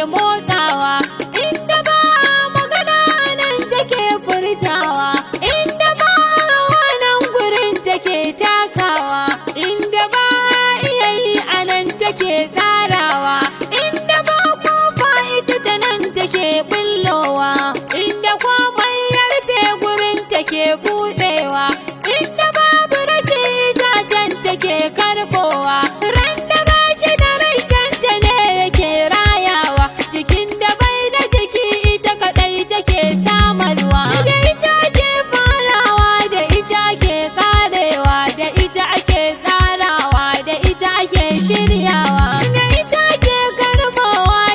motsawa. Inda ba a magana, nan take furtawa. Inda ba a rawa, nan gurin take takawa. Inda ba a iya yi, a nan take tsarawa. Inda ba kofa, ita ta nan take bullowa. Inda komai ya rufe, gurin take buɗe.